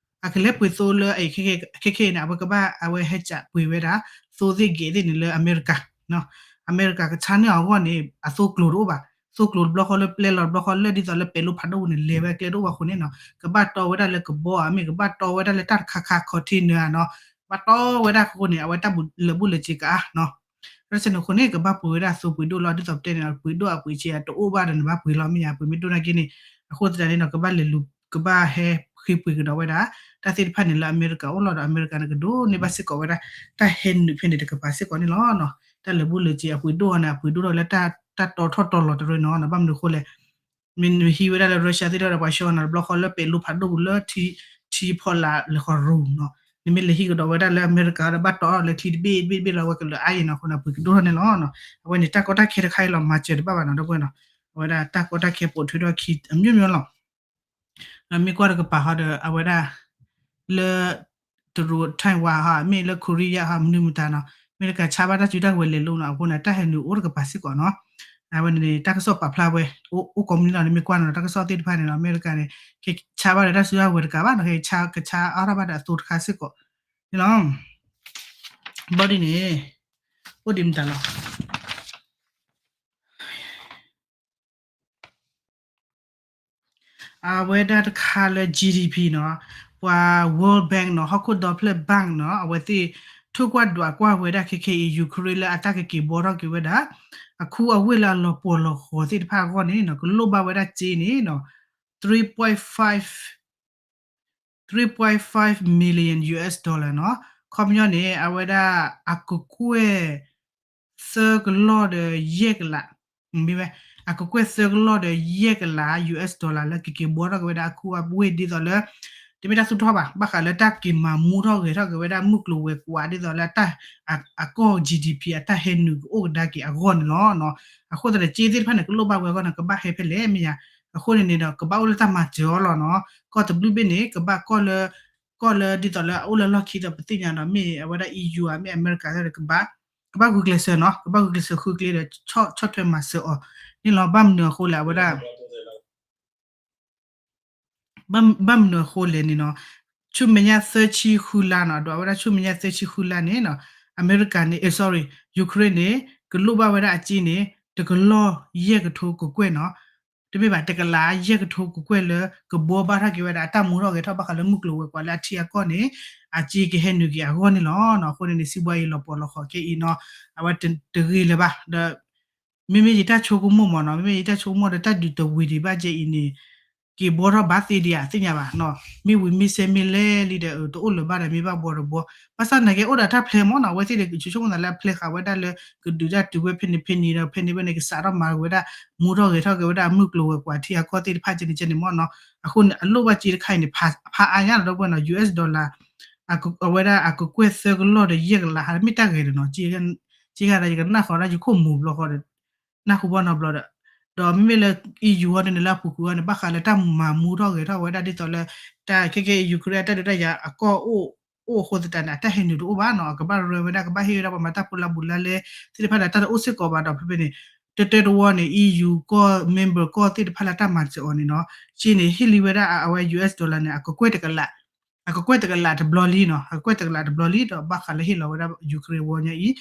အကလဲၤပှ့ၤသိလၢ ခဲခဲအံၤန့ၣ် အဝဲကဘၣ် အဝဲဟဲကးပှ့ၤဝဲဒၣ် သိသ့ၣ် gas သ့ၣ်န့ၣ်လၢအမဲရကၤ အမဲရကၤကဆါန့ၢ်အီၤအဂီၢ်န့ၣ် အသိကျိၤတအိၣ်ဘၣ် သိကျိၤတဘျီဃီလၢပျဲလီၤတဘျီဃီလၢဒ်သိးလၢပဲၤလိဖးဒိၣ်ပူၤန့ၣ် လဲၤဝဲကျဲတအိၣ်ဘၣ်အဃိန့ၣ်နီၤ ကဘၣ်တီဝဲဒၣ်လၢကဘီဧါ မ့ၢ်ကဘၣ်တီဝဲဒၣ်လၢတၢ်တခါခါ container ဧါနီၤ ဘၣ်တီဝဲဒၣ်အဃိန့ၣ် အဝဲတၢ်လၢာ်ဘူၣ်လၢာ်စ့ၤကအါနီၤ တၢ်ဆဲန့ၣ်အဃိန့ၣ် ကဘၣ်ပှ့ၤဝဲဒၣ်သိပှ့ၤဒိၣ်လီၤ ဒ်သိးပတဲန့ၣ် ပှ့ၤဒိၣ်အပှ့ၤစ့အတအိၣ်ဘၣ်ဒီးနဘၣ်ပှ့ၤလီၤ မ့ၢ်ယါပှ့ၤမ့ၢ်ဒိၣ်နာ်က့န့ၣ် အဃိသတးန့ၣ်နီၤ ကဘၣ်လဲၤလူၤ ကဘၣ်ဟဲဃ့ပှ့ၤကဒီးဝဲဒၣ် တၢ်သ့ၣ်တဖၣ်န့ၣ်လၢအမဲရကၤအိၣ်လီၤဒီး အမဲရကၤန့ၣ်ကဒိးန့ၢ်ဘၣ်စ့ၢ်ကီးဝဲဒၣ် တၢ်ဟဲနုာ်ဖဲန့ၣ်တကပၤစ့ၢ်ကီးန့ၣ်လီၤနီၤ တၢ်လၢာ်ဘူၣ်လၢာ်စ့ၤအပှ့ၤဒိၣ်အီၤန့ၣ် အပှ့ၤဒိၣ်ထီၣ်လၢတၢ်တီထီၣ်တီလီၤတရၢနီၤ ဘၣ်မနုၤအဃိလဲၣ် မ့ၢ်နဟံးဝဲဒၣ်လၢ Russia သ့ၣ်ဒီးပှၤဆှၢအီၤန့ၣ် တဘျီဃီလၢပဲၤလိဖးဒိၣ်ပူၤလၢ ထံဖီလာ်လၢဃီရူၤနီၤ နမ့ၢ်လဲၤဟံးကဒီးဝဲဒၣ်လၢအမဲရကၤဒီးဘၣ်တီအီၤလၢချံတဘ့ၣ်တဘ့ၣ်တဘ့ၣ်လီၤ အဝဲကလၢာ်အါအံၤနီၤ အဃိန့ၣ် ပှ့ၤကဒိၣ်ထီၣ်န့ၣ်လီၤနီၤ အဝဲန့ၣ်တၢ်ကီတၢ်ခဲတခါအံၤလီၤ မၤစၢၤတဘၣ်ဘၣ်နီၤ ဒီပုၢ်ဝဲၢ်နီၤ အဝဲဒၣ်တၢ်ကီတၢ်ခဲပိာ်ထွဲထီၣ်ခံအမျိုးမျိုးလီၤ မ့ၢ်ကွၢ်တကပၤဟီဒီး အဝဲဒၣ် လၢ တရူး Taiwan ဟီ မ့ၢ်လၢ Korea ဟီ မနုၤမတၤနီၤ အမဲရကၤဆါဘၣ်တၢ်စုတၢ်ကဝဲၤလဲၤလိနီၤ အဃိန့ၣ် တၢ်ဟဲနုာ်အိၣ်တကပၤစ့ၢ်ကီးနီၤ အဝဲန့ၣ် တၢ်ကစီၣ်ပာ်ဖျါဝဲ အိၣ်ကိးမံၤလီၤ နမ့ၢ်ကွၢ်နီၤ တၢ်ကစီၣ်သ့ၣ်တဖၣ်န့ၣ်နီၤ အမဲရကၤန့ၣ် ကဆါဘၣ်ဒီးတၢ်စုတၢ်ကဝဲၤတကးဘၣ်နီၤ ကဆါ ကဆါအါထီၣ်ဘၣ်ဒီးအသိတခါစ့ၢ်ကီးန့ၣ်လီၤ ဘီဒ်န့ၣ် အိၣ်ဒံးမတၤလီၤ အဝဲဒၣ်တခါလၢ G D P နီၤ, ပှၤ World Bank နီၤ, ဟီၣ်ခိၣ်ဒီဖျၢၣ် bank နီၤ, အဝဲသ့ၣ် ထိၣ်ကွၢ်ဒွးကွၢ်ဝဲဒၣ်ခဲခဲအံၤ Ukraine လၢအတၢ်ကက့ၤဘှီထီၣ်က့ၤဝဲဒၣ် အခူအဝ့ၢ်လၢအလီၤပှီၢ်လီၤဃီၤသ့ၣ်တဖၣ်အဂီၢ်န့ၣ်နီၤ, ကလိၣ်ဘၣ်ဝဲဒၣ်စ့န့ၣ်နီၤ, three point five, three point five million U S dollar နီၤ, ခီပညီန့ၣ် အဝဲဒၣ်အကကွဲၢ် သၢကလီၢ်ဒီးယဲၢ်ကလး မ့ၢ်ဝဲ အကကွဲၢ်သၢကလီၢ်ဒီးယဲၢ်ကလး US dollar လၢကက့ၤဘှီထီၣ်က့ၤဝဲဒၣ်အကူအဝ့ၢ်ဒ်သိးလၢ တမ့ၢ်တၢ်သူၣ်ထီၣ်ဘၣ် ဘၣ်ဃးလၢတၢ်က့ၤမၤမူထီၣ်ဂဲၤထီၣ်က့ၤဝဲဒၣ်မုၢ်ကျိၤဝဲၤကွာ်ဒ်သိးလၢ အကီၢ် GDP အတၢ်ဟဲနုာ်ကအိၣ်ကဒါက့ၤအဂီၢ်န့ၣ်လီၤ. အဃိသတးန့ၣ် စ့သ့ၣ်တဖၣ်န့ၣ် ကလိၣ်ဘၣ်ဝဲအဂီၢ်န့ၣ် ကဘၣ်ဟဲဖဲလဲၣ်မ့ၢ်ယါ, အဃိန့ၣ်န့ၣ်ဒီး ကဘၣ်အိၣ်လၢတၢ်မၤစၢၤအီၤလီၤနီၤ. ကီၢ်တဘျုးဘ့ၣ်န့ၣ် ကဘၣ်ကီၢ်လၢ ကီၢ်လၢဒ်သိးလၢအအိၣ်လၢလီၢ်ခံဒီး ပသ့ၣ်ညါဒီး မ့ၢ်အဝဲဒၣ် EU ဧါ မ့ၢ်အမဲရကၤဒီး ကဘၣ် ကဘၣ်ဂုာ်ကျဲးစၢးနီၤ, ကဘၣ်ဂုာ်ကျဲးစၢးဃုကျဲဒီး ဆီၣ်ထွဲမၤစၢၤအီၤန့ၣ်လီၤ. ဘၣ်မနုၤအဃိလဲၣ် အဝဲဒၣ် ဘၣ်မနုၤအဃိလဲၣ်န့ၣ်နီၤ, ဆူမဲာ်ညါသၢဆံဃုလါနီၤ, ဒီးအဝဲဒၣ်ဆူမဲာ်ညါသၢဆံဃုလါန့ၣ်နီၤ, အမဲရကၤန့ၣ် sorry, Ukraine န့ၣ် ကလိၣ်ဘၣ်ဝဲဒၣ်အစ့န့ၣ် တကလီၢ်ယဲၢ်ကထိကကွဲၢ်နီၤ, တမ့ၢ်ဘၣ် တကလးယဲၢ်ကထိကကွဲၢ်လၢ ကဘှီဘၣ်ထီၣ်က့ၤဝဲဒၣ်အတၢ်မူထီၣ်ဂဲၤထီၣ်ဘၣ်ဃးလၢမုၢ်ကျိၤဝဲၤကွာ်လၢအထံအကီၢ်န့ၣ် အစ့ကဟဲနုာ်က့ၤအဂီၢ်န့ၣ်လီၤ. အဃိန့ၣ်န့ၣ် စံးဘှါအံၤလီၤပှီၢ်လီၤဃီၤကဲအံၤနီၤ, အဝဲတဂ့ၤလၢၤဘၣ်ဒီး မ့မ့ၢ်ယတၢ်ဆိကမိၣ်မ့ၢ်နီၤ, မ့မ့ၢ်ယတၢ်ဆိကမိၣ်ဒီး တၢ်ဒုးတဝံၤဒံးဘၣ်ကဲအံၤန့ၣ် က့ၤဘှီထီၣ်ဘၣ်သ့ဒံးဧါ သ့ၣ်ညါဘၣ်နီၤ, မ့ၢ်ဝံၤမ့ၢ်စဲမ့ၢ်လဲၣ်လံဒီး တအိၣ်လၢၤဘၣ်ဒီး မ့ၢ်ဘၣ်ဘှီတဘှီ, ဘၣ်ဆၣ်နာ်က့အိၣ်ဒီးတၢ်ဖျဲမ့ၢ်နီၤ, အဝဲသ့ၣ်န့ၣ် ဆိကမိၣ်သးလၢအဖျဲဃာ်ဝဲဒၣ်လၢ ကဒုးတၢ်တုၤဝဲဖဲန့ၣ်ဖဲန့ၣ်ဒီး ဖဲန့ၣ်ဖဲန့ၣ် ကစးထီၣ်မၤဝဲဒၣ် မူထီၣ်ဂဲၤထီၣ်က့ၤဝဲဒၣ်အမုၢ်ကျိၤဝဲၤကွာ်ထံအကီၢ်သ့ၣ်တဖၣ်ကဲန့ၣ်ကဲန့ၣ်မ့ၢ်နီၤ, အဃိန့ၣ် အလိၣ်ဘၣ်စ့တခါအံၤန့ၣ် ဖးအါညါလီၤဒီပုၢ်ဝဲၢ်နီၤ, US dollar အဝဲဒၣ်အကကွဲၢ်သၢကလီၢ်ဒီးယဲၢ်ကလး ဟးမ့ၢ်တၢ်ဂဲၤဒီးနီၤ, က့ဂၤဒီးယကနၣ်ဃီဒၣ်ယခိၣ်မူၤဘျီဃီဒီး နၢ်ဟူဘၣ်နီတဘျီဒီး, ဒီးမ့မ့ၢ်လၢ EU အီၤန့ၣ် လၢအပူၤကွံာ်အီၤန့ၣ် ဘၣ်ဃးလၢတၢ်မၤမူထီၣ်ဂဲၤထီၣ်ဝဲဒၣ်ဒ်သိးလၢ တၢ်ခဲကဲ Ukraine အတၢ်ဒုးတၢ်ယၤအကီၢ်အိၣ် အိၣ်အဃိသတးန့ၣ် အတၢ်ဟဲနုာ်တအိၣ်ဘၣ်နီၤ, အကဘၣ်ရၢဝဲဒၣ် ကဘၣ်ဟ့ၣ်ဝဲဒၣ်ပှၤမၤတၢ်ဖိလၢဘူးလၢလဲသ့ၣ်တဖၣ်ဒီး တၢ်တအိၣ်စ့ၢ်ကီးဘၣ်ဒီး ဖဲဖဲန့ၣ် တၢတၢတဝီန့ၣ် EU ကီၢ် member ကီၢ်သ့ၣ်တဖၣ်လၢတၢ်မၤစၢၤအီၤန့ၣ်နီၤ, က့န့ၣ်ဟ့ၣ်လံဝဲဒၣ်အဝဲ US dollar န့ၣ် အကကွဲၢ်တကလး အကကွဲၢ်တကလးတဘျီလံနီၤ, အကကွဲၢ်တကလးတဘျီလံဒီး ဘၣ်ဃးလၢဟ့ၣ်လီၤဝဲဒၣ် Ukraine ဝီညါအံၤ, ဒီး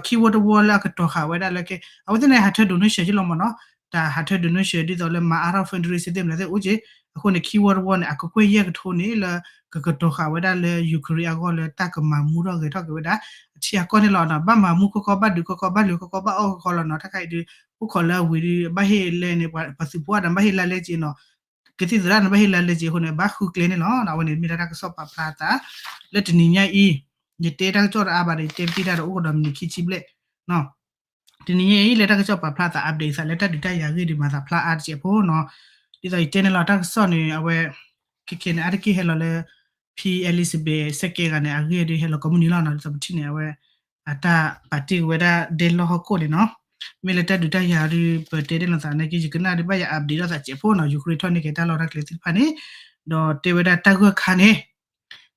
ခံဝီတဝီလၢအကတီၤဃာ်ဝဲဒၣ်လၢကဲ အဝဲသ့ၣ်န့ၣ် ဟးထၢ donation က့လီၤမ့ၢ်နီၤ, တၢ်ဟးထၢ donation ဒ်သိးလၢမၤအါထီၣ် fundraising သ့ၣ်မနုၤသ့ၣ်အိၣ်က့, အဃိန့ၣ် ခံဝီတဝီန့ၣ် အကကွဲၢ်ယဲၢ်ကထိန့ၣ်လၢ ကကတီၤဃာ်ဝဲဒၣ်လၢ Ukraine အဂီၢ်လၢတၢ်ကမၤမူထီၣ်ဂဲၤထီၣ်က့ၤဝဲဒၣ် အထံအကီၢ်န့ၣ်လီၤနီၤ, ဘၣ်မၤမူခီခီ ဘၣ်ဒုးခီခီ ဘၣ်လုာ်ခီခီ ဘၣ်အီၣ်ခီခီလီၤနီၤ, တၢ်ခါအံၤဒုး အိၣ်ခိးလၢအဝံၤဒုး ဘၣ်ဟ့ၣ်လဲၣ်န့ၣ် ပှၤသုးဖိအတၢ်န့ၣ် ဘၣ်ဟ့ၣ်လါလဲက့နီၤ ကသံၣ်သရၣ်န့ၣ် ဘၣ်ဟ့ၣ်လါလဲက့အဃိန့ၣ် ဘၣ်ဃုကျဲန့ၣ်လီၤ. အဝဲန့ၣ်မ့ၢ်ဒၣ်တၢ်ကစီၣ်ပာ်ဖျါအသး လၢတနံၤညါအံၤ, ယတဲတၢ်ကစီၣ်တအါဘၣ်ဒီး ယတဲပတံၢ်တၢ်ဒီးအိၣ်ကဒီးမံးနံးခံဆံဘျဲၣ်. တနံၤညါအံၤ လၢတၢ်ကစီၣ်ပာ်ဖျါသး update သးလၢတၢ်ဒုးတၢ်ယၤအဂ့ၢ်ဒုးမၤသးဖျါအါတစဲးဖိနီၤ. ဒ်သိးယတဲန့ၣ်လီၤ တၢ်ကစီၣ်န့ၣ် အဝဲ ခဲခဲန့ၣ် အါတက့ၢ်ဟဲလီၤလၢ ဖံ Elizabeth စဲကဲဂၤန့ၣ် အဂ့ၢ်ဒုးဟဲလီၤကိးမုၢ်နံၤလီၤနီၤ. ဒ်သိးပထံၣ်န့ၣ် အဝဲ အတၢ်ပာ်တ့ၢ်က့ၤဝဲဒၣ်ဒဲလီၢ်ဟီၣ်ခိၣ်န့ၣ်နီၤ. မ့ၢ်လၢတၢ်ဒုးတၢ်ယၤဒုး ပတဲဒ်န့ၣ်သးနာ်က့ ယကနၣ်ဒုးဘၣ်ယၤ update ဒီးသးစဲးဖိနီၤ. Ukraine ထီၣ်န့ၢ်က့ၤတၢ်လီၢ်တၢ်ကျဲသ့ၣ်တဖၣ်န့ၣ် ဒီးတဲဝဲဒၣ်တၢ်ဂၢၢ်ခါန့ၣ်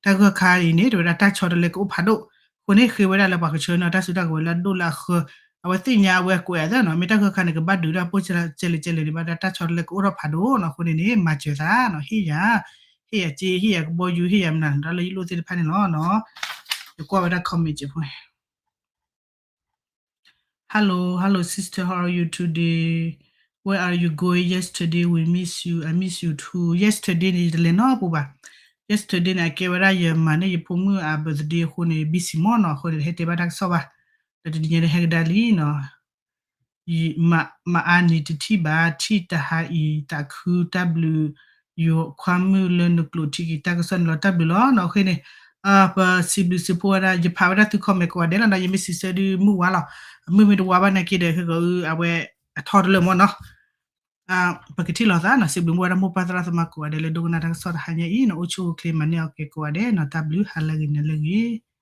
တၢ်ဂၢၢ်ခါအံၤန့ၣ် တဲဝဲဒၣ်တၢ်ဆီတလဲကအိၣ်ဖးဒိၣ်. အဃိန့ၣ် ဃ့ဝဲဒၣ်လၢပှၤကဆှၢန့ၢ်တၢ်စုတၢ်ကဝဲၤလၢအဒိၣ်လၢအဃၢ, အဝဲသ့ၣ်ညါအဝဲကွဲးအသးနီၤ. မ့ၢ်တၢ်ဂၢၢ်ခါန့ၣ် ကဘၣ်ဒုးတၢ်ပိၢ်ကလဲၣ်ကလဲၣ်န့ၣ် ဘၣ်ဒၣ်တၢ်ဆီတလဲကအိၣ်ထီၣ်ဖးဒိၣ်နီၤ. အဃိန့ၣ်န့ၣ် မၤစၢၤသးနီၤ. ဟ့ၣ်ယၤ ဟ့ၣ်ယၤစ့ ဟ့ၣ်ယၤကဘီယူၤ ဟ့ၣ်ယၤမနုၤတၢ်လၢယလိၣ်သ့ၣ်တဖၣ်န့ၣ်လီၤနီၤ. ယကွၢ်ဝဲဒၣ် comment စဲးဖိ Hello, hello sister, how are you today? Where are you going? Yesterday we miss you. I miss you too. Yesterday န့ၣ် ယတလဲၤနီတပူၤဘၣ်. Yesterday န့ၣ် အကဲဝဲဒၣ်ယမၤန့ၢ်ယဖိမုၣ်အ birthday အဃိန့ၣ် busy မ့ၢ်နီၤ. အဃိန့ၣ် ဟဲတဲဘၣ်တၢ်ကစီၣ်ဘၣ်. ဒီးတနံၤညါဒီးဟဲကဒါလံနီၤ. မအါနံၤတထံၣ်ဘၣ် ထံၣ်တဟါအံၤ သးခုတၢ်ဘျုး ယိၤခွါမုၣ်လၢနကျိာ်ထံက့ၤတၢ်ကစီၣ်န့ၣ်လီၤ. တၢ်ဘျုးလီၤနီၤ. အဃိန့ၣ် ပစံးဘျုးစံးဖှိၣ်ဝဲဒၣ် ယဖးဝဲဒၣ်သု comment ကိးဂၤဒဲးလီၤနီၤ. ယမ့ၢ်စံးဆၢဒုးမုၢ်ဝါလီၤ. မုၢ်မ့ၢ်တဝါဘၣ်နာ်က့ဒီး ဟဲကအု အဝဲအထီတလၢာ်မ့ၢ်နီၤ. ပကထံၣ်လိာ်သးနီၤ. စံးဘျုးမုၢ်ဝဲဒၣ်မိၢ်ပၢ်သရၣ်သမါကိးဂၤဒဲး လၢဒိကနၣ်တၢ်ကစီၣ်တဟါညါအံၤနီၤ. အိၣ်ဆူၣ်အိၣ်ချ့မၤန့ၢ်အီၣ်ကဲကိးဂၤဒဲးနီၤ. တၢ်ဘျုး ဟါလၢဂ့ၤ နၤလၢဂ့ၤ.